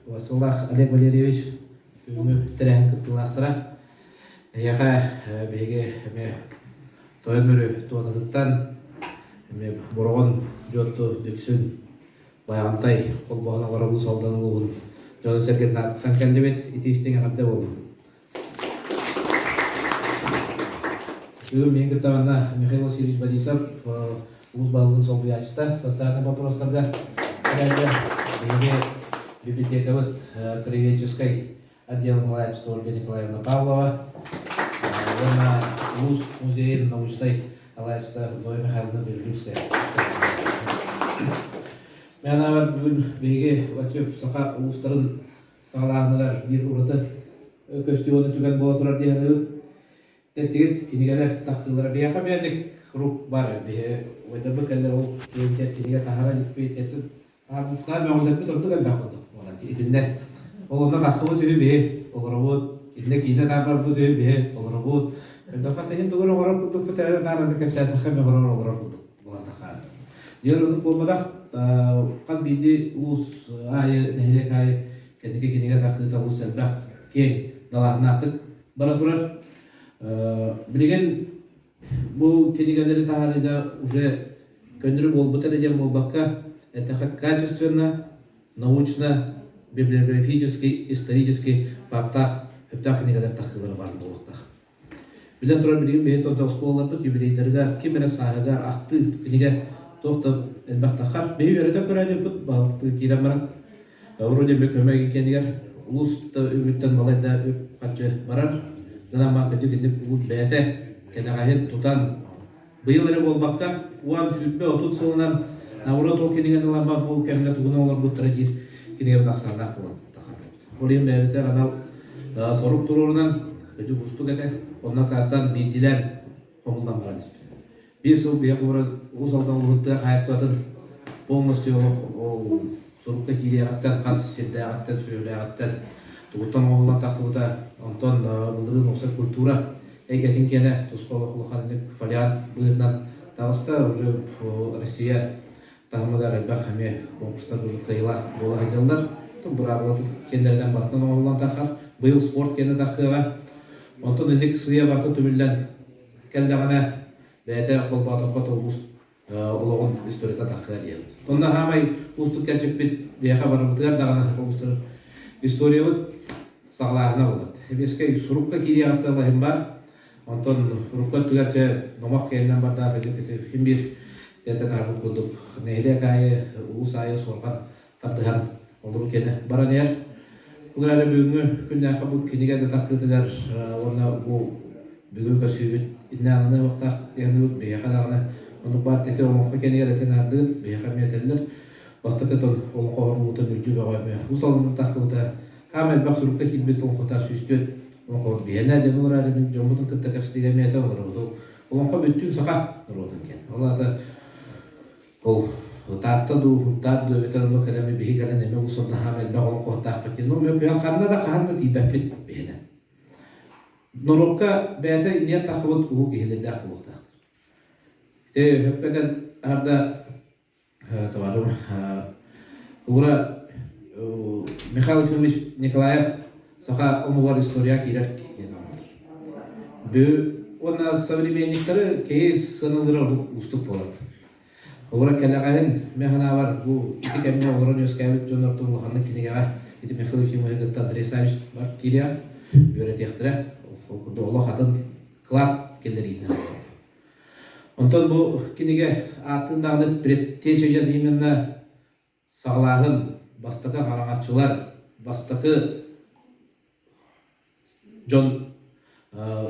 Убастабыллаах Олег Валерьевич, бүгүҥҥү тэрээһин кыттыылаахтара. Эһиэхэ биһиги эмиэ Тойон Мүрү туонатыттан эмиэ Бороҕон Дьуотту Дүпсүн Байаҕантай холбоһон олорор Уус Алдан улууһун дьонун-сэргэтин аатыттан кэллибит. Итии истиҥ эҕэрдэ буоллун. Бүгүн миигин кытта манна Михаил Васильевич Борисов улуус баһылыгын солбуйааччыта социальнай боппуруостарга тэрээһинэ биһиги библиотекабыт краеведческай отделын салайааччыта Ольга Николаевна Павлова уонна улуус музейын научнай салайааччыта Зоя Михайловна Белолюбская. Мен анаабар бүгүн биһиги Вачев саха улуустарын саҕалааһыныгар биир ураты көстүү уонна түгэн буола турар дии саныыбын. Тэттигит кинигэлэр тахсыылара биһиэхэ биэрдик рук бар биһи ойдарбыт кэллэр ол диэбитэ кинигэ таһара иликпит этин таһарбыттаа мөҕүллэрбит ордук элбэх курдук буолар итиннэ ол онно тахсыбыт үһү биһи олоробут итиннэ киинэ таһарбыт үһү биһи олоробут элбэххэ тэһин тугу оҥорор курдукпут эрэ наараны кэпсээтэххэ мөҕөрөр олорор курдук буолан тахаар дьиэр оннук буолбатах хас биирдии улуус аайы нэһилиэк аайы кэнники кинигэ тахсыыта олус элбэх киэҥ далааһыннаахтык бара турар. Билигин бу кинигэлэри таһаарыыга уже көннөрү буолбута эрэ диэн буолбакка, эттэххэ качественно, научно, библиографический, исторический фактаах сөптөөх кинигэлэр тахсыылара баар буолуохтаах. Билэн турар билигин биһи тордо оскуолаларбыт юбилейдарыгар ким эрэ сааһыгар ахтыы кинигэ туох да элбэх таххар. Биһи үөрэтэ көрөөдүппүт балыктыы киирэн баран Вроде бы көмө кэнигэр улуус да үбүттэн балай да үп харчы барар. Гынан баран кырдьык итинник улуус бэйэтэ кэнэҕэһин тутан быйыл эрэ буолбакка 10, 20, 30 сылынан наоборот ол кинигэни ылан бар бу кэмҥэ тугун оҥорбуттара диир кинигэбит ахсааннаах буолан тахсар. Ол иһин бэйэбитигэр анал сорук туруорунан кырдьык уустук этэ. Онно аккаастаан биирдиилээн хомуллан баран испит. Биир сыл биһиэхэ олорон Уус Алдан улууһун тыа хаһаайыстыбатын полностью олох ол сурукка киириэҕиттэн хас сирдээҕиттэн, сүөһүлээҕиттэн тугуттан оҥоһуллан тахсыбыта. Онтон былырыын уопсай культура эйгэтин киэнэ туспа олох улаханнык фолиант быһыытынан таҕыста. Уже Россия таһымыгар элбэх эмиэ конкурстар кыайыылаах буола сылдьаллар. Быраабылатын киэннэринэн барытынан оҥоһуллан таххар. Быйыл спорт киэнэ тахсыаҕа. Онтон инник сыыйа барыта түмүллэн кэллэҕинэ бэйэтэ холбоотоххо улуус олоҕун историята тахсыа диэбит. Онно хаамай уустук кэлчиппит биһиэхэ барыбытыгар даҕаны улуустар историябыт саҕалааһына буолар. Эбиэскэй сурукка киириэҕиттэн лаһым бар. Онтон урукку өттүгэр дьэ номох кэннинэн бардаах ити ким биир тэтэн аарбыт курдук нэһилиэк аайы улуус аайы суорҕан тардыһан олоруу кэнэ баран иһэр. Ол эрээри бүгүҥҥү күннээххэ бу кинигэ да тахсыытыгар уонна бу бүгүн көрсүүбүт иннэ ананыахтаах диэхнибит биһиэхэ даҕаны оннук баар ити олоҥхо кэнигэр этин аардыгыт биһиэхэ эмиэ этэллэр бастакы тон олоҥхо оһоруулуутун үрдү бөҕө эмиэ уус алданын тахсыбыта хаама элбэх сурукка киирбит олоҥхото 104 олоҥхо биһиэнэ диэн ол эрээри мин дьоммутун кытта кэпсэтиигэ эмиэ этэ олоробут олоҥхо бүттүүн саха норуотун киэн ол аата Ол Таатта дуу, Сунтаар дуу эбэтэр онно кэлэн биһи кэлэн эмиэ улуус наһаа элбэх олоҥхоһуттаахпыт диэн. Ну, мөкүһэн ханна да хаһан да тиийбэппит биһинэ. Норуокка бэйэтэ инниэн тахсыбыт улуу киһилэрдээх буолуохтаахтар. Ити хөпкөтөн арда товарым Ура Михаил Ефимович Николаев саха омугар история киирэр диэн аҕалар. Бу уонна современниктары киһи сыаналыыра ордук уустук буолар. Олоро кэлэҕэһин мин санаабар бу ити кэмҥэ олорон үөскээбит дьон ортон улаханнык кинигэҕэ ити Михаил Ефимович кытта Андрей Савич бар киириэҕэ үөрэтиэхтэрэ. Ол курдук олох атын кылаат киллэриитинэн буолар. Онтон бу кинигэ ааттыын даҕаны предтеча диэн именно саҕалааһын, бастакы хараҥаччылар, бастакы дьон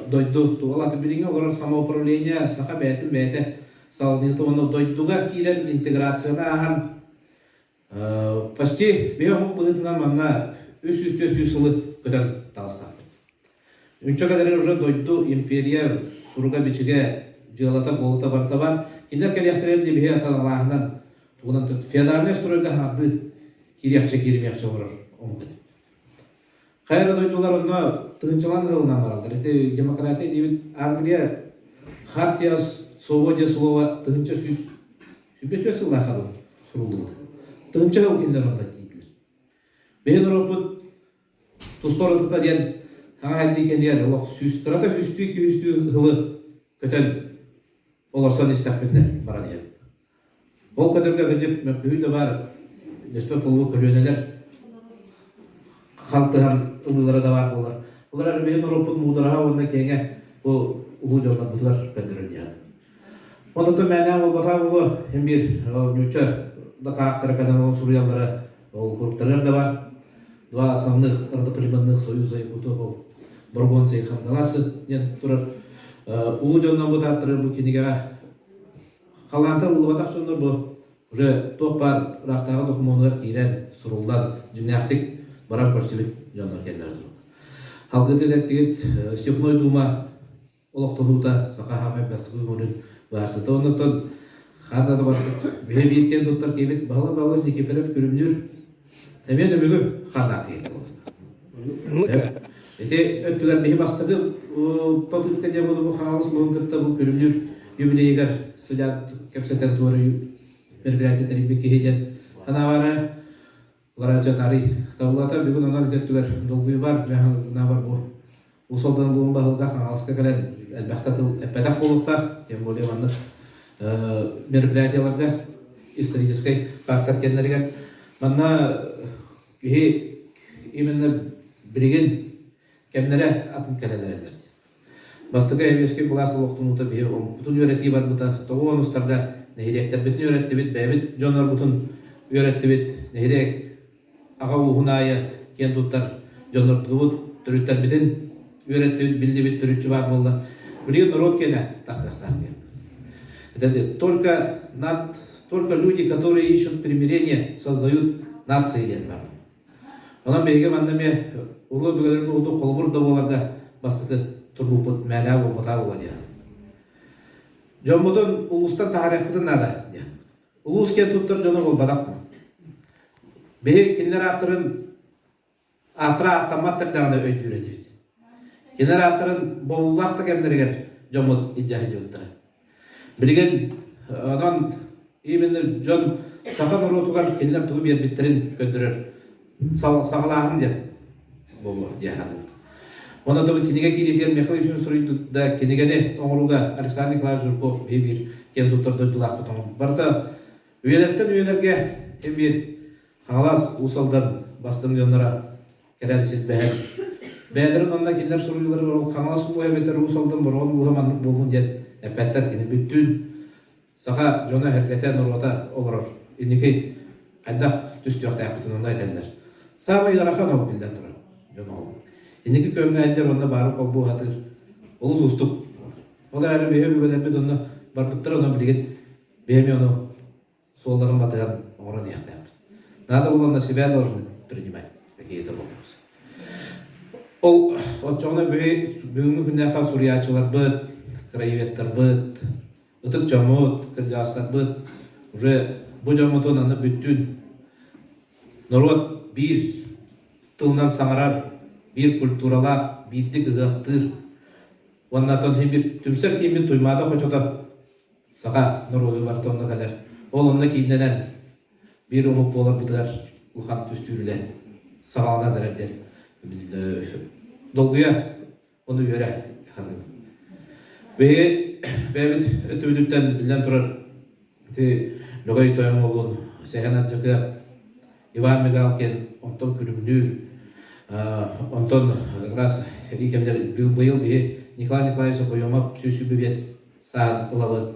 дойду тугал аты билиҥҥи олорор самоуправление саха бэйэтин бэйэтэ салайыныыта уонна дойдуга киирэн интеграцияны ааһан почти биһи омук быһыытынан манна 300-400 сылы көтөн таҕыстахпыт. Үнчэ кэлэрин уже дойду, империя суруга-бичигэ, дьыалата-куолута барыта бар. Кинилэр кэлиэхтэрин диэри биһи аталааһынан тугунан феодальнай стройга хаҥардыы киириэхчэ кииримиэхчэ олорор омук этэ. Хайа да дойдулар онно тыһыынчалаан ыалынан бараллар. Ити демократия диэбит Англия хартия свободе слова 1124 сыллаахха суруллубут. Тыһыынча сыл кинилэр онно тиийдилэр. Биһи норуоппут туспа уратыта диэн хаҥа хайдыы кэннигэр олох сүүс кырата сүүстүү икки ыһылы көтөн олорсон истэхпитинэ баран иһэр. Ол көтөргө кырдьык мөккүһүү да баар, дөспө полуу көлүөнэлэр халтыһан ылыылара да баар буолар. Олор эрэ биһи норуоппут муудараһа уонна киэҥэ бу улуу дьоннорбутугар көрдөрөр диэн. Онтон мээнэ буолбатах буолуо, син биир нуучча да хаахтара кэлэн ол суруйаллара ол куруктарыгар да бар. Два основных родоплеменных союза якутов ол Боргонцы и Хангаласы диэн турар. Улуу дьоннор бу тааттары бу кинигэҕэ халаанта ыллыбатах дьоннор бу уже туох баар ыраахтааҕы докумуонугар киирэн, суруллан, дьиҥнээхтик баран көрсүбүт дьоннор кэллэрэ тураллар. Халгытын эттигит Степной Дума олохтонуута саха хаамай бастакы көҥүлүн быһаарсыта. Оннуттан хаан да барбыт биһи биир киэн туттар киһибит Баһылай Павлович Никифоров Күрүмнүүр эмиэ нөмүгү хааннаах киһи буолар. Ити өттүгэр биһи бастакы попытка диэн буолу бу Хаҥалас улууһун кытта бу Күрүмнүүр юбилейыгар сыдьаан кэпсэтэн туора мероприятие тэрийбит киһи диэн санаабара Лара арый табылата бүгүн онон ити өттүгэр долгуйбар наабар бу Уус Алдан улууһун баһылыга Хаҥаласка кэлэн элбэхтэ тыл эппэтэх буолуохтаах, тем более маннык мероприятиеларга историческай фактор кэннэригэр. Манна киһи именно билигин кэмнэрэ атын кэлэн эрэллэр. Бастакы Эбиэскэй былаас олохтонуута биһи омукпутун үөрэтии барбыта. Тоҕо онустарга нэһилиэктэрбитин үөрэттибит, бэйэбит дьоннорбутун үөрэттибит. Нэһилиэк аҕа ууһун аайы киэн туттар дьоннордубут, төрүттэрбитин үөрэттибит, биллибит төрүччү баар буолла. Билигин норуот киэнэ тахсыахтаах диэн. Это только, над, только люди, которые ищут примирение, создают нации диэн бар. Онон биһиги манна эмиэ улуу өбүгэлэрбит курдук холобур да буоларга бастакы турбуппут мээлээ буолбатаа буолуо диэн. Дьоммутун улуустан таһаарыахпытын наада диэн. Улуус киэн туттар дьоно буолбатах. Биһи кинилэр ааттарын ааттара ааттаммат даҕаны өйдүүр этибит. Кинилэр ааттарын бобуулаах да кэмнэригэр дьоммут илдьэ сылдьыбыттара. Билигин онон именно дьон саха норуотугар кинилэр тугу биэрбиттэрин көрдөрөр саҕалааһын диэн буолуо дии саныыбыт. Онон да бу кинигэ киириитигэр Михаил Ефимович суруйбут да кинигэни оҥорууга Александр Николаевич Жирков биир киэн туттар дойдулаахпыт оҥорбут. Барыта үйэлэртэн үйэлэргэ ким биир Хаҥалас, Уус Алдан бастыҥ дьонноро кэлэн силбэһэн бэйэлэрин онно кинилэр суруйууларыгар ол Хаҥалас улууһа эбэтэр Уус Алдан Бороҕон улууһа маннык буоллун диэн эппэттэр кини бүттүүн саха дьоно эһэргэтэ норуота олорор инники хайдах түстүөхтээхпитин онно этэллэр. Саамай ыарахан ол биллэн турар дьон ол. Инники күөҥҥэ айдар онно баары холбуу сатыыр олус уустук. Ол эрээри биһи өбүгэлэрбит онно барбыттара онон билигин биһи ону суолларын батыһан оҥорон иһиэхтээхпит. Надо было на себя должны принимать какие-то вопросы. Ол оччоҕуна бүгүҥҥү күннээххэ суруйааччыларбыт, краеведтарбыт, ытык дьоммут, кырдьаҕастарбыт уже бу дьоммутун аны бүттүүн норуот биир тылынан саҥарар, биир культуралаах, биирдик ыһыахтыыр уонна оттон иһин биир түмсэр кииммит Туймаада хочото саха норуотун барыта онно кэлэр. Ол онно кииннэнэн биир омук буоларбытыгар улахан түстүүр үлэ саҕаланан эрэр диэн долгуйа ону үөрэ саныыбын. Биһиги бэйэбит өттүбүтүттэн биллэн турар ити Лөгөй Тойон уолун Сэһэн Ардьакыа Иван Мигалкин онтон Күлүмнүүр онтон как раз эбии кэмнэр быйыл биһи Николай Николаевич Окоемов 125 сааһын ылабыт.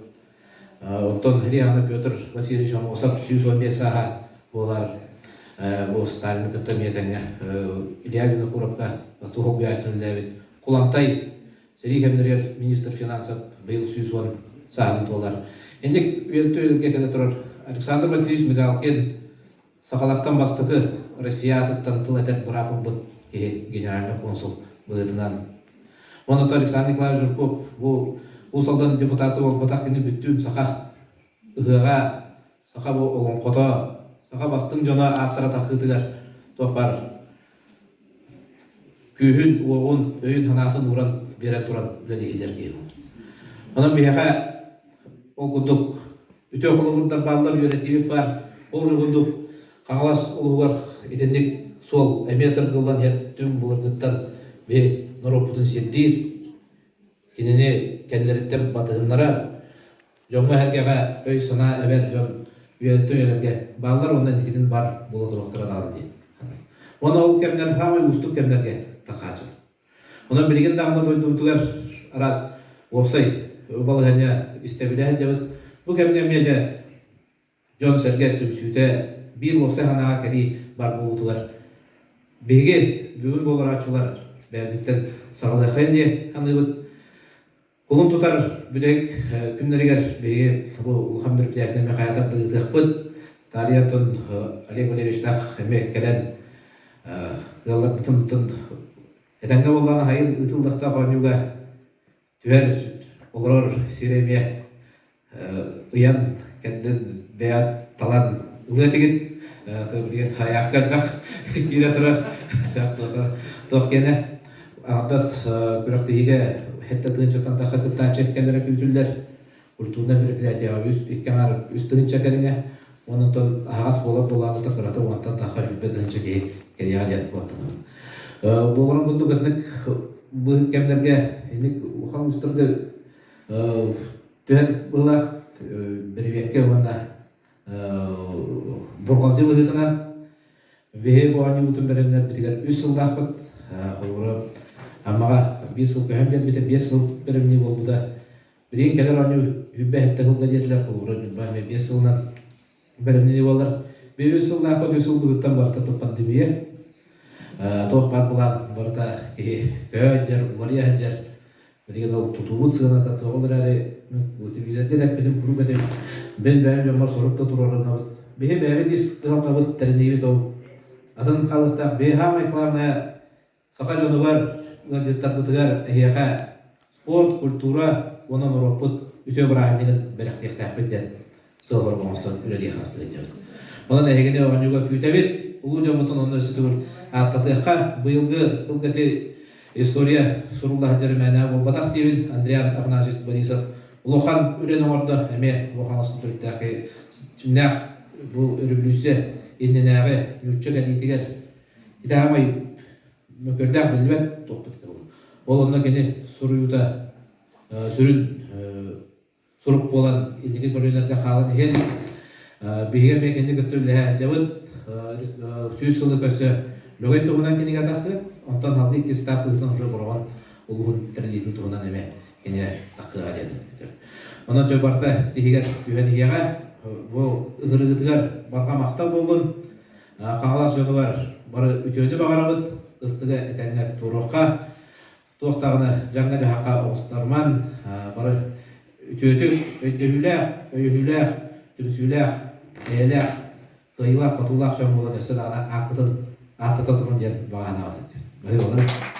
Онтон Риана Петр Васильевич Аммосов 115 сааһа буолар. Бу Сталины кытта эмиэ тэҥҥэ Илья Винокуровка бастакы солбуйааччы үлэлээбит Кулантай сэрии кэмнэригэр министр финансов быйыл 110 сааһын туолар. Инник үөртү кэлэ турар Александр Васильевич Мигалкин сахалартан бастакы Россия аатыттан тыл этэр быраап ылбыт киһи генеральный консул быһыытынан. Онон Александр Николаевич Жирков бу Уус Алдан депутата буолбатах кини бүттүүн саха ыһыаҕа, саха бу олоҥхото, саха бастыҥ дьоно ааттара тахсыытыгар туох баар күүһүн, уоҕун, өйүн-санаатын ууран биэрэн туран үлэлиһилэр киһи. Онон биһиэхэ ол курдук үтүө холобурдар бааллар, үөрэтиибит баар. Ол курдук Хаҥалас улууһугар итинник суол эмиэ тыргыллан иһэр түҥ былыргыттан биһи норуоппутун сирдиир, кинини кэннилэриттэн батыһыннарар, дьоҥҥо-сэргэҕэ өй-санаа эбэр дьон үйэлэртэн үйэлэргэ бааллар уонна инникитин бар буола туруохтара даҕаны дии. Уонна ол кэмнэр саамай уустук кэмнэргэ тахааччылар. Онон билигин даҕаны дойдубутугар араас уопсай балаһыанньа истэбилэ сылдьабыт. Бу кэмҥэ эмиэ дьэ дьон-сэргэ түмсүүтэ биир уопсай санааҕа кэлии бар буолуутугар биһиги бүгүн буоларааччылар бэйэбититтэн саҕалыаххайын дии саныыбыт. Кулун тутар бүтэһик күннэригэр биһиги бу улахан мероприятиены эмиэ хайатар да ыытыахпыт. Таарыйа оттон Олег Валерьевичтаах эмиэ кэлэн ыалларбытын этэҥҥэ буоллаҕына хайын ыытыллыахтаах оонньууга түһэр олорор сир эмиэ ыйан кэрдэн бэйэ талан ылыа этигит билигин хайаах элбэх киирэ турар туох киэнэ аҥардас күрэхтэһиигэ сэттэ тыһыынчаттан тахса кыттааччы кэлэрэ күүтүллэр культурнай мероприятияҕа үс икки аҥаар үс тыһыынча кэриҥэ уонна онтон аһаҕас буолар буолаабыта кырата уонтан тахса 20 тыһыынча киһи кэлиэҕэ диэн куоттанабыт. Буоларын курдук ыннык бу кэмнэргэ инник улахан уустарга түһэр быһыылаах бэрэбиэркэ уонна бурҕалдьы быһыытынан биһи бу оонньуубутун бэлэмнэрбитигэр үс сыллаахпыт. Холобура, Аммаҕа биир сыл көһөн биэрбитэ, биэс сыл бэлэмнии буолбута. Билигин кэлэр оонньуу сүүрбэ сэттэ сылга диэтилэр, холобура, Ньурба эмиэ биэс сылынан бэлэмнэнии буолар. Биир үс сыллаахпыт үс сылбытыттан барыта пандемия. Туох баар былаан барыта киһи көһө сылдьар, уларыйа сылдьар. Билигин ол тутуубут сыаната туох ол эрээри телевизорга да эппитим куруук этим. Мин бэйэм дьоммор сорук да туруорунабыт. Биһи бэйэбит ис кыһалҕабыт тэриниибит ол. Атын халыктаах биһи саамай главное Саха дьонугар, ыалдьыттарбытыгар эһиэхэ спорт, культура уонна норуоппут үтүө бырааһынньыгын бэлэхтиэхтээхпит диэн сыал-сорук оҥостон үлэлии-хамсыы сылдьабыт. Онон эһигини оонньууга күүтэбит. Улуу дьоммутун онно өссө төгүл ааттатыахха. Быйылгы сылга ити история сурулла сылдьар мээнэ буолбатах диибин. Андриан Афанасьевич Борисов улахан үлэни оҥордо. Эмиэ улахан төрүттээх дьиҥнээх бу өрөбүлүүссүйэ иннинээҕи нуучча кэлиитигэр Ити аамай мөкүөрдээх биллибэт туохпут этэ буолуо. Ол онно кини суруйуута сүрүн сурук буолан инники көлүөнэлэргэ хаалан иһэн биһиги эмиэ кинини кытта үлэлэһэ сылдьабыт. 100 сылы көрсө Лөгөй туһунан кинигэ тахсыа. Онтон салгыы иккис этап быһыытынан уже Бороҕон улууһун тэриллиитин туһунан эмиэ кинигэ тахсыаҕа диэн. Онон дьэ барыта тиһигэр түһэн иһиэҕэ. Бу ыҥырыгытыгар барҕа махтал буоллун. Хаҥалас дьонугар бары үтүөнү баҕарабыт, кыстыгы этэҥҥэ туруохха, туох даҕаны дьаҥҥа-дьаһахха оҕустарыман, бары үтүөтүк, өйдөһүүлээх, өйөһүүлээх, түмсүүлээх, эйэлээх, кыайыылаах-хотуулаах дьон буолан өссө даҕаны ааппытын ааттата турун диэн баҕа санаабыт. Бары буолан.